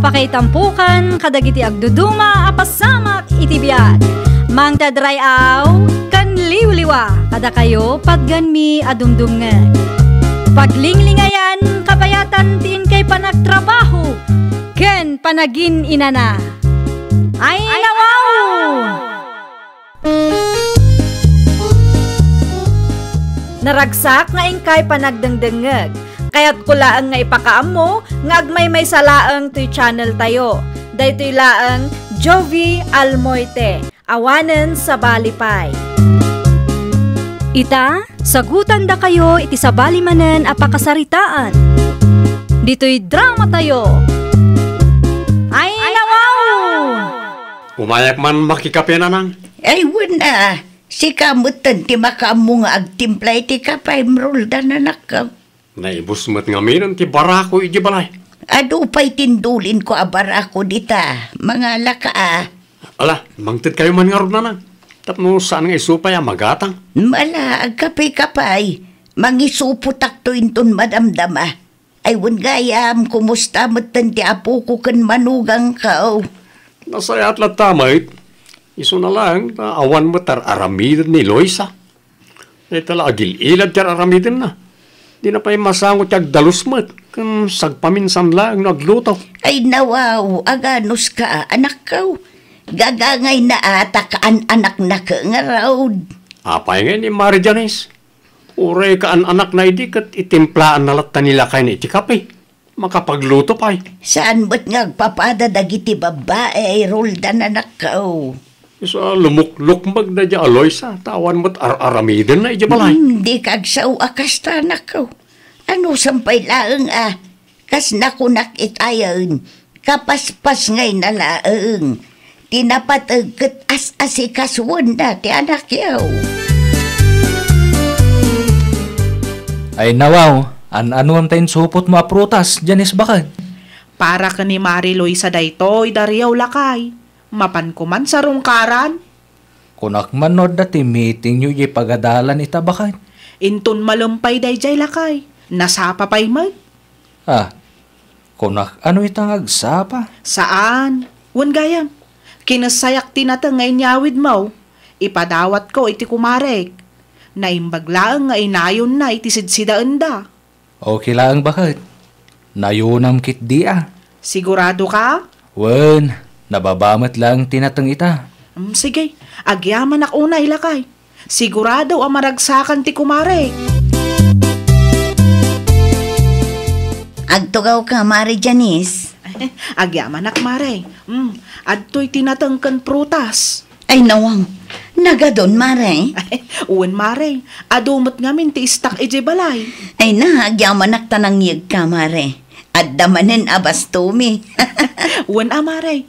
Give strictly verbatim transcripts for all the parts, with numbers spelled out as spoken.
Pakaitampokan kadagiti agduduma a pasamak iti biag. Mangted ray-aw ken liwliwa kadakayo patganmi a dumdumngeg. Paglinglingayan, kabayatan ti inkay panagtrabaho ken panagin-inana. Ay, nawaw! Naragsak nga inkay panagdengdengngeg. Kayatko laeng nga ipakaammo nga agmaymaysa laeng toy channel tayo. Daytoy laeng Jovie Almoite, awanen sabali pay. Ita, sagutandakayo iti sabali manen a pakasaritaan. Ditoy drama tayo. Ay, nawaw! Umayak man makikape, nanang. Ay, wen a. Sika metten ti makaammo nga agtimpla iti kape, Roldan, anakko. Naibus met ngamin ti barako iti balay. Adu pay tindulinko a barako dita, mangalaka a. Ala, mangtedkayo man ngarud, nanang. Tapno saan nga isu pay a magatang. Ala, agkape ka pay. Mangisuputakto inton madamdama. Ay, wen gayam, kumusta metten ti apoko ken manugangko? Nasayaat latta met. Isuna laeng ta awan met ar-aramiden ni Loisa. Dayta la agil-ilad ti ar-aramidenna. Dina pay masango ti agdalus met, ken sagpaminsan laeng no agluto. Ay, nawaw, aganuska, anakko. Gagangayna a ta kaan-anaknaka ngarud. Apay ngay ni Mari Janice? Uray kaan-anakna idi ket itimplaanna latta ni lakayna iti kape. Makapagluto pay. Saan met nga agpapada dagiti babbai, Roldan, anakko? Isu a lumuklukmeg daydiay a Loisa, ta awan met ar-aramidenna idiay balay. Hmm, dika agsao a kasta, anakko. Anusem pay laeng a, kas nakunak itayen, kapaspasngayna laeng. Ti napateg ket as-asikasuenna ti anakyo. Ay nawaw, an-anuan ta insupotmo a prutas, Janice, baket? Para ken ni Mari Luisa daytoy, Dario, lakay. Mapanko man sarungkaran. Kunak man no adda ti meetingyo idiay pagadalan ita, baket? Inton malem pay daydiay, lakay. Nasapa pay met. Ah, kunak, ano ita nga agsapa? Saan. Wen gayam, kinessayak ti nateng nga inyawidmo. Ipadawatko iti kumarek. Naimbag laeng nga inayonna iti sidsidaenda. Okay laeng, baket. Nayonam ketdi a. Sigurado ka? Wen, nababa met laeng ti nateng ita. Mm, sige, agyamanak unay, lakay. Sigurado a maragsakan ti kumare. Agtugawka, Mare Janice? Agyamanak, Mare. Mm, adtoy ti nateng ken prutas. Ay, nawaw. Nagadun, Mare? Wen, Mare. Adu met ngamin ti istak idiay balay. Ay na, agyamanak ta nangyegka, Mare. Adda manen a bastomi. Wen a, Mare.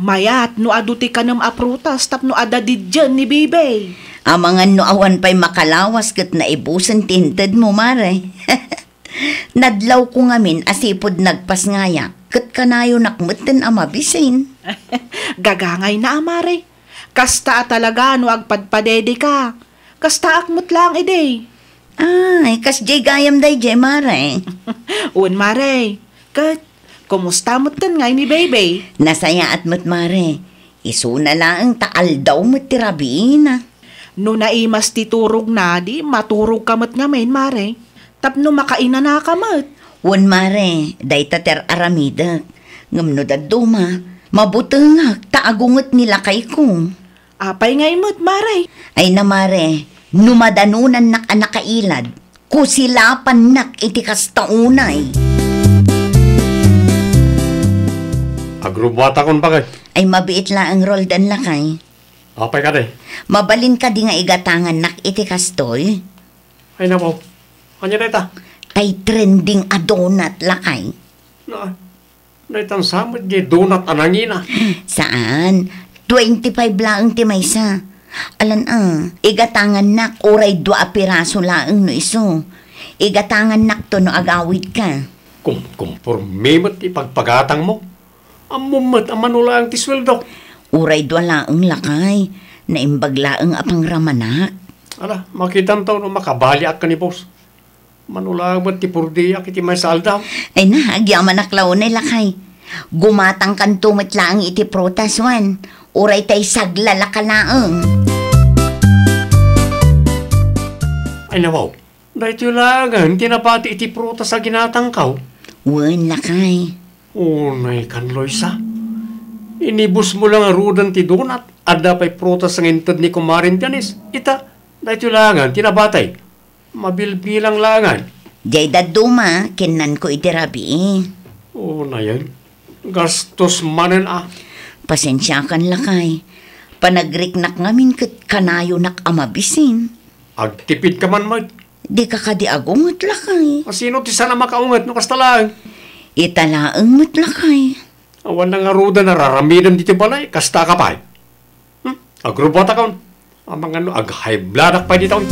Mayat no adu ti kanem a prutas tapno adda didien ni Bebe. Amangan no awan pay makalawas ket naibusen ti intedmo, Mare. Nadlawko ngamin a sipud nagpasngayak, ket kanayonak metten a mabisin. Gagangayna a, Mare. Kasta a talaga no agpadpadedika. Kastaak met laeng idi. Ay, kasdiay gayam daydiay, Mare. Wen, Mare. Ket, kumusta metten ngay ni Bebe? Nasayaat met, Mare. Isuna laeng ta aldaw met ti rabiina. No naimas ti turogna, di maturogka met ngamin, Mare. Tapno makainanaka met. Wen, Mare, dayta ti ar-aramidek. Ngem no dadduma, mabutengak ta agunget ni lakayko. Apay ngay met, Mare? Ay na, Mare, no madanonannak a nakailad, kusilapannak iti kasta unay. Agrubbuatakon, baket. Ay mabiit laeng, Roldan, lakay. Apay kadi? Mabalin kadi nga igatangannak iti kastoy? Ay, nawaw. Ania dayta? Ay trending a donut, lakay. Na, Naitansa met diay donut a nangina. Saan. Twenty-five laeng ti maysa. Alan a, igatangannak uray dua a piraso laeng no isu. Igatangannakto no agawidka. Kum-, kumporme met ti pagpagatangmo. Ammom met a mano laeng ti sueldo. Uray dua laeng, lakay. Naimbag laeng a pangramanak. Ala, makitanto no makabaliak ken ni boss. Mano laeng met ti purdiak iti maysa aldaw. Ay na, agyamanak la unay, lakay. Gumatangkanto met laeng iti prutas, wen, uray tay saglalaka laeng. Ay, nawaw. Daytoy laengen ti nabati iti prutas a ginatangkaw. Wen, lakay. Unay kan, Loisa. Inibusmo la ngaruden ti donut. Adda pay prutas nga inted ni Kumaren Janice. Ita, daytoy laengen ti nabati. Mabilbilang laengen. Diay dadduma, kinnanko iti rabii. Unayen. Gastos manen a. Pasensiakan, lakay. Panagriknak ngamin ket kanayonak a mabisin. Agtipidka man met. Dika kadi agunget, lakay. A, sino ti saan a makaunget no kasta laeng? Ita laeng met, lakay. Awan na ngaruden a raramidem ditoy balay, kastaka pay. Hmm? Agrubuatakon. Amangan no ag-high blood-ak pay ditoy.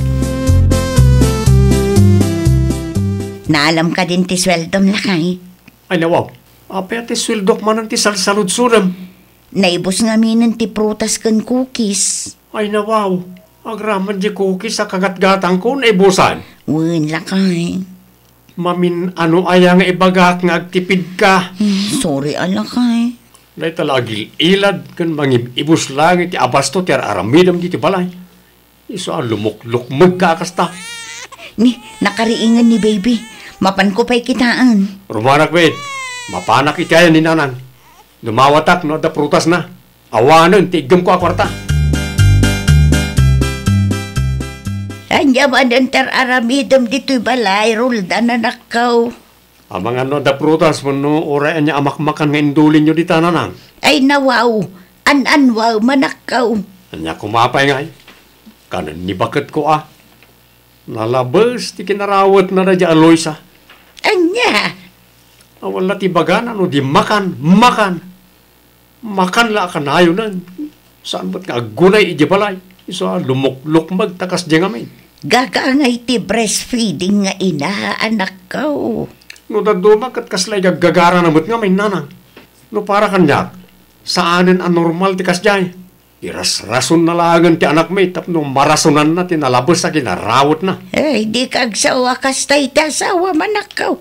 Naalam kadin ti sueldom, lakay? Ay, nawaw. Apay a ti sueldok manen ti salsaludsodem? Naibus ngaminen ti prutas ken cookies. Ay, nawaw. Agraman di cookies a kagatgatangko, naibusan. Wen, lakay. Mamin-ano aya nga ibagak nga agtipidka? Hmm, sorry a, lakay. Dayta la agil-ilad ken mangib-ibus laeng iti abasto ti ar-aramidem ditoy balay. Isu a lumuklukmegka a kasta. Ni, nakariingen ni baby. Mapanko pay kitaen. Rumanak met. Mapanak iti ayan ni nanang. Dumawatak no adda prutasna. Awanen ti iggemko a kuarta. Ania manen ti ar-aramidem ditoy balay, Roldan, anakko? Amangan no adda prutas wenno uray ania a makmakan nga indulinyo dita, nanang. Ay, nawaw. An-anwaw, manakko. Ania koma pay ngay? Kanen ni baketko a. Nalabes ti kinarawetna daydiay a Loisa. Ania? Awan la ti ibagana no di makan, makan. Makan la a kanayonen. Saan met nga aggunay idiay balay? Isu a lumuklukmeg ta kasdiay ngamin. Gagangay ti breastfeeding nga ina, anakko. No dadduma ket kasla igaggagarana met ngamin, nanang. No para kaniak, saanen a normal ti kasdiay. Irasrasonna laengen ti anakmi tapno marasonanna ti nalabes a kinarawetna. Ay, dika agsawa kasta iti asawam, anakko.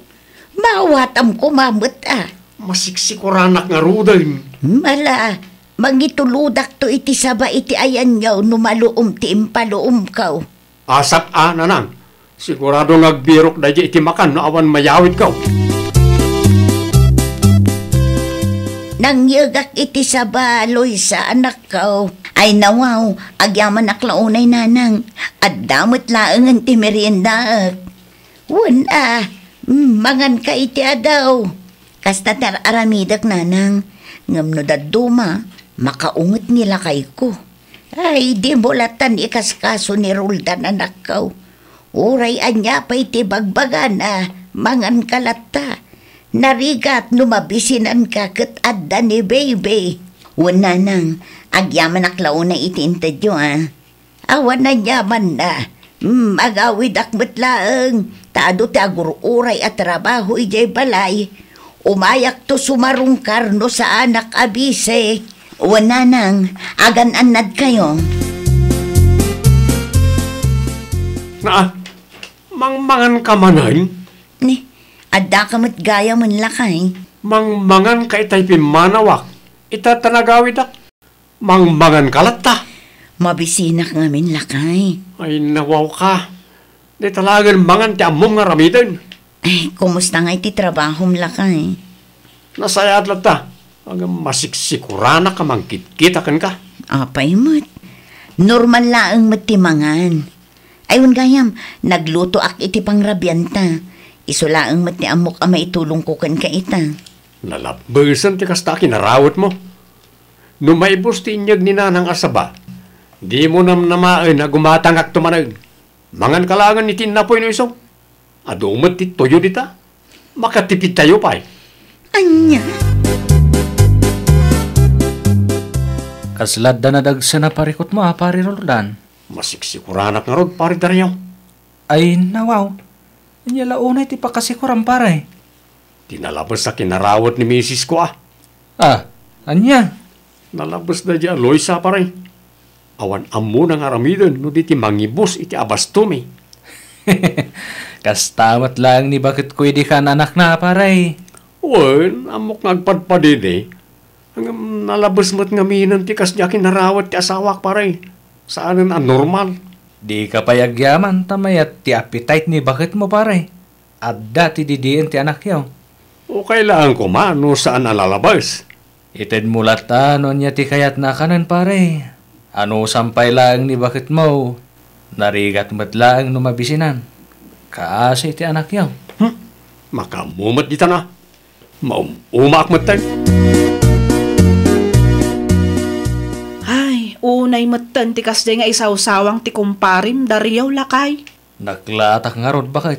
Maawatam koma met a. Masiksikoranak ngaruden. Mala, mangitulodakto iti saba iti ayanyo no maluom ti impaluomko. Asap a, nanang. Sigurado nga agbirok daydiay iti makan no awan mayawidko. Nangyegak iti saba, Loisa, anakko. Ay, nawaw, agyamanak la unay, nanang. Adda met laengen ti meriendaek. Wen a, mm, manganka iti adaw. Kasta ti ar-aramidek, nanang. Ngem no dadduma, makaunget ni lakayko. Ay, dimo latan ikaskaso ni Roldan, anakko. Uray ania pay ti bagbagana, manganka latta. Narigat no mabisinanka ket adda ni baby. Wen, nanang, agyamanak la unay iti intedyo, a. Awan aniamanna. Mm, agawidak met laeng, ta adu ti agur-uray a trabaho idiay balay. Umayakto sumarungkar no saanak a bisi. Wen, nanang, agan-annadkayo. Naa, mangmanganka manen? Ni, addaka met gayamen, lakay. Mangmanganka itay pimmanawak, ita ta nagawidak. Mangmanganka latta. Mabisinak ngamin, lakay. Ay, nawawka. Dayta laengen mangan ti ammom nga aramiden. Ay, kumusta ngay ti trabahom, lakay? Nasayaat latta. Ngem masiksikoranak a mangkitkita kenka. Apay met. Normal laeng met ti mangan. Ay, wen gayam, naglutoak iti pangrabianta. Isu laeng met ti ammok a maitulongko kenka ita. Nalabbesen ti kasta a kinarawetmo. No maibus ti inyeg ni nanang a saba, dimo namnamaen a gumatangakto manen. Manganka laengen iti innapoy no isu. Adu met ti tuyo dita. Makatipidtayo pay. Ania? Kasla adda nadagsen a parikutmo a, Pari Roldan? Masiksikoranak ngarud, Pari Dario. Ay, nawaw. Ania la unay ti pakasikoram, pare? Ti nalabes a kinarawet ni misisko a. Ah, ania? Nalabes daydiay a Loisa, pare. Awan ammona nga aramiden no di ti mangibus iti abastomi. Kasta met laeng ni baketko idi kaan-anakna, pare. Wen, ammok nga agpadpadidi. Ngem nalabes met ngaminen ti kasdi a kinarawet ti asawak, pare. Saanen a normal. Dika pay agyaman ta mayat ti appetite ni baketmo, pare. Adda ti didien ti anakyo. Ukay laeng koma no saan a lalabes. Itedmo latta no ania ti kayatna a kanen, pare. Anusam pay laeng ni baketmo, narigat met laeng no mabisinan. Kaasi ti anakyo. Hmm? Makaammo met ditan a. Maum-umaak metten. Ay, unay metten ti kasdi nga isawsawang ti kumparim, Dario, lakay. Naklatak ngarud, baket.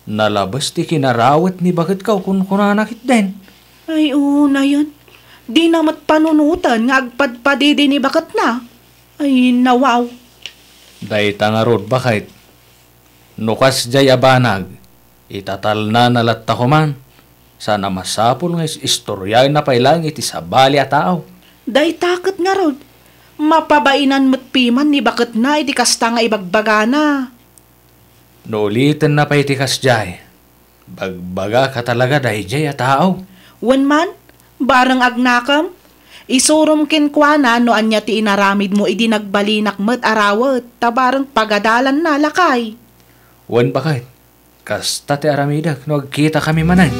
Nalabes ti kinarawet ni baketko, kunkunana ketdin. Ay, unayen. Dina met panunoten nga agpadpadidi ni baketna. Ay, nawaw. Dayta ngarud, baket. No kasdiay a banag, itatalnana latta koman. Saan a masapul nga is-, istoriaenna pay laeng iti sabali a tao. Dayta ket ngarud, mapabainan met piman ni baketna iti kasta nga ibagbagana. No ulitenna pay ti kasdiay, bagbagaka talaga daydiay a tao. Wen man, bareng agnakem, isurom kenkuana no ania ti inaramidmo idi nagbalinak met a rawet, ta bareng pagadalanna, lakay. Wen, baket, kasta ti aramidek no agkitakami manen.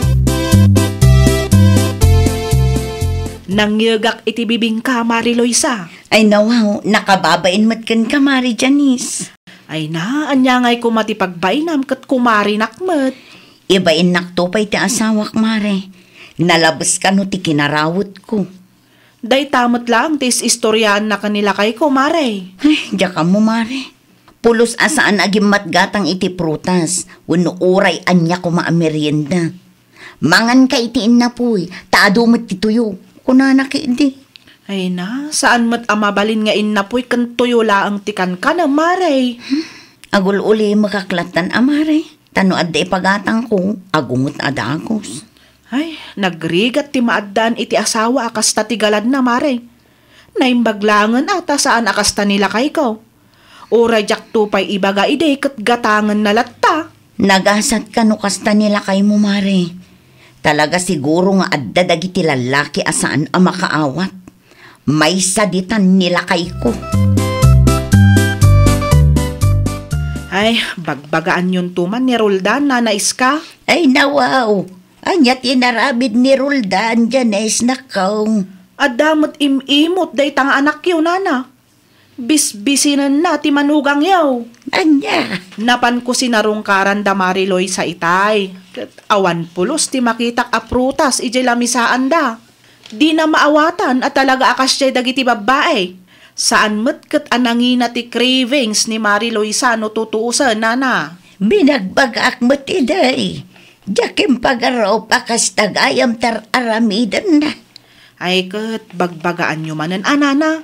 Nangyegak iti bibingka, Mari Loisa. Ay, nawaw, nakababain met kenka, Mari Janice. Ay na, ania ngay koma ti pagbainam ket kumarinak met? Ibainnakto pay ti asawak, Mare. Nalabes kano ti kinarawetko. Dayta met laeng ti is-istoriaanna ken ni lakayko, Mare. Ay, diak ammo, Mare. Pulos a saan a gimmatgatang iti prutas wenno uray ania koma a merienda. "Manganka iti innapuy, ta adu met ti tuyo," kunana ketdi. Ay na, saan met a mabalin nga innapuy ken tuyo laeng ti kankanem, Mare. Agul-ulimekak lattan a, Mare, ta no adda ipagatangko, agunget a dagus. Ay, nagrigat ti maaddaan iti asawa a kasta ti galadna, Mare. Naimbag laengen a ta saan a kasta ni lakayko. Uray diakto pay ibaga idi ket gatangenna latta. Nagasatka no kasta ni lakaymo, Mare. Talaga siguro nga adda dagiti lallaki a saan a makaawat. Maysa ditan ni lakayko. Ay, bagbagaanyonto man ni Roldan, Nana Iska. Ay, nawaw. Ania ti inaramid ni Roldan, Janice, nakkaw? Adda met im-imot dayta nga anakyo, Nana. Bisbisinenna ti manugangyo. Ania? Napanko sinarungkaran da Mari Loisa itay. Ket awan pulos ti makitak a prutas idiay lamisaanda. Dina maawatan a talaga a kasdiay dagiti babbai. Saan met ket a nangina ti cravings ni Mari Loisa no tutuosen, Nana. Binagbagaak met idi. Diak impagarup a kasta gayam ti ar-aramidenna. Ay ket bagbagaanyo manen a, Nana.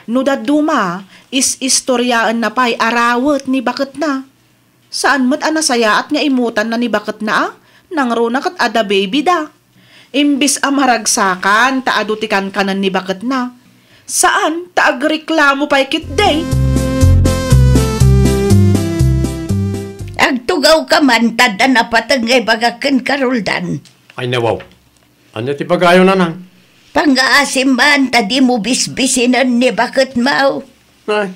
No dadduma, is-istoriaenna pay a rawet ni baketna. Saan met a nasayaat nga imutanna ni baketna a nangruna ket adda baby da. Imbes a maragsakan ta adu ti kankanen ni baketna, saan ta agreklamo pay ketdi. Agtugawka man ta adda napateg nga ibagak kenka, Roldan. Ay, nawaw. Ania ti ibagayo, Nanang? Pangngaasim man ta dimo bisbisinen ni baketmo. Ay,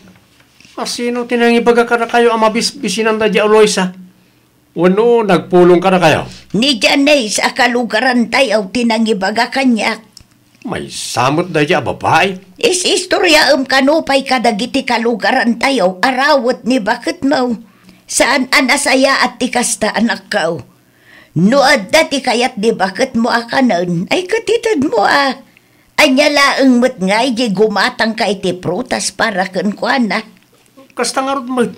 asino ti nangibaga kadakayo a mabisbisinan da di Aloysa? Wenno nagpulong kadakayo? Ni Janice a kalugarantayo ti nangibaga kaniak. Maysa met daydi a babai? Is-istoriaem kano pay kadagiti kalugarantayo a rawet ni baketmo. Saan a nasayaat ti kasta, anakko. No adda ti kayat ni baketmo a kanen, ay ket itedmo a. Ania laeng met ngay di gumatangka iti prutas para kenkuana? Kasta ngarud met.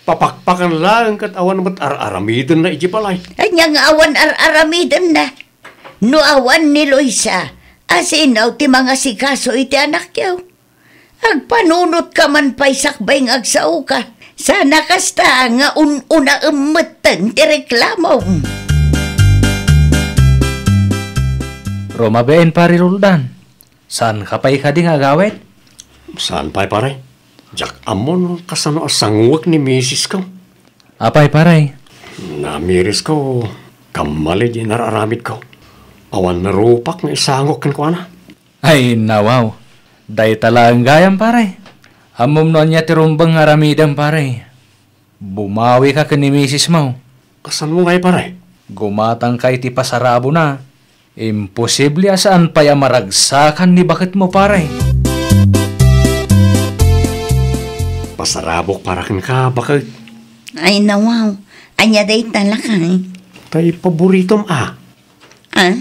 Papakpakan laeng ket awan met ar-aramidenna iti balay. Ania nga awan ar-aramidenna? No awan ni Loisa, asino ti mangasikaso iti anakyo? Agpanunotka man pay sakbay nga agsaoka. Saan a kasta nga un-unaem metten ti reklamom. Rumabiin, Pari Roldan. Saanka pay kadi nga agawid? Saan pay, pare. Diak ammo no kasano a sanguek ni misisko. Apay, pare? Namirisko, kammali di nar-aramidko. Awan narupak nga isangok kenkuana. Ay, nawaw. Dayta laeng gayam, pare. Ammom no ania ti rumbeng nga aramidem, pare. Bumawika ken ni misis mo. Kasano ngay, pare? Gumatangka iti pasarabona. Imposible a saan pay a maragsakan ni baketmo, pare. Pasarabok para kenka, baket. Ay, nawaw. Ania dayta, lakay? Tay paboritom a. Ah?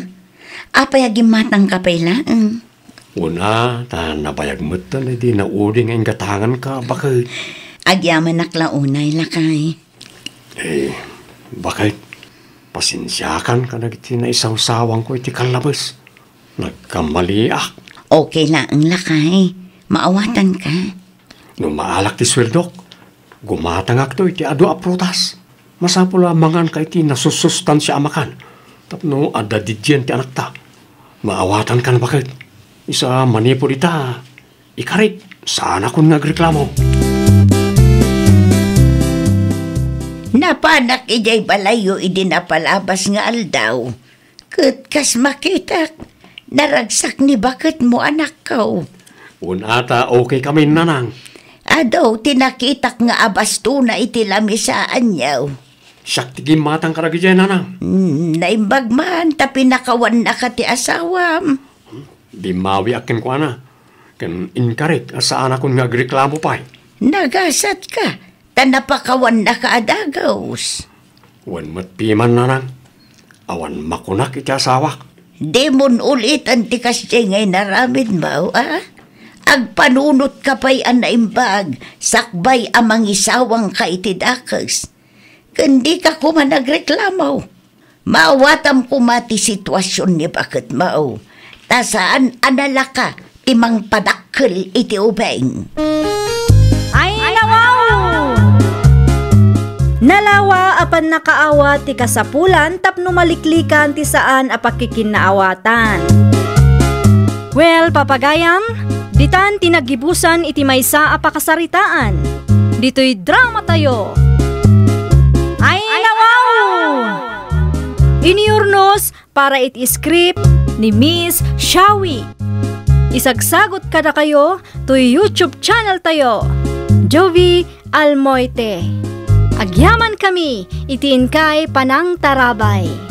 Apay a gimmatangka pay laeng? Una, ta nabayag metten idi naudi nga inggatanganka, baket. Agyamanak la unay, lakay. Eh, baket, pasensiakan kadagiti naisawsawangko iti kallabes. Nagkamaliak. Okay laeng, lakay. Maawatanka. No maalak ti sueldok, gumatangakto iti adu a prutas. Masapul a manganka iti nasusustansia a makan tapno adda didien ti anakta. Maawatankan, baket. Isu a manipud ita, ikarik, saanakon nga agreklamo. Napanak idiay balayyo idi napalabas nga aldaw. Ket kas makitak, naragsak ni baketmo, anakko. Unata, okay kami, nanang. Adu ti nakitak nga abastona iti lamisa aniaw. Siak ti gimmatang kadagidiay, nanang. Hmm, naimbag man ta pinakawannaka ti asawam. Bimmawiak kenkuana, ken inkarik a saanakon nga agreklamo pay. Nagasatka, ta napakawannaka a dagus. Wen met piman, nanang, awan makunak iti asawak. Dimon uliten ti kasdiay nga inaramidmo, a? Agpanunotka pay a naimbag sakbay a mangisawangka iti dakes. Ken dika koma nagreklamo. Maawatam koma ti situasion ni baketmo, ta saan a nalaka ti mangpadakkel iti ubing. Ay, nawaw! Nalawa a pannakaawat ti kasapulan tapno maliklikan ti saan a pakkikinnaawatan. Well, papagayam, ditan ti naggibusan iti maysa a pakasaritaan. Ditoy dramatayo. Ay, nawaw! Inurnos para iti script ni Miss Shawi. Isagsagot kadakayo toy YouTube channel tayo, Jovi Almoite. Agyaman kami iti inkay panangtarabay.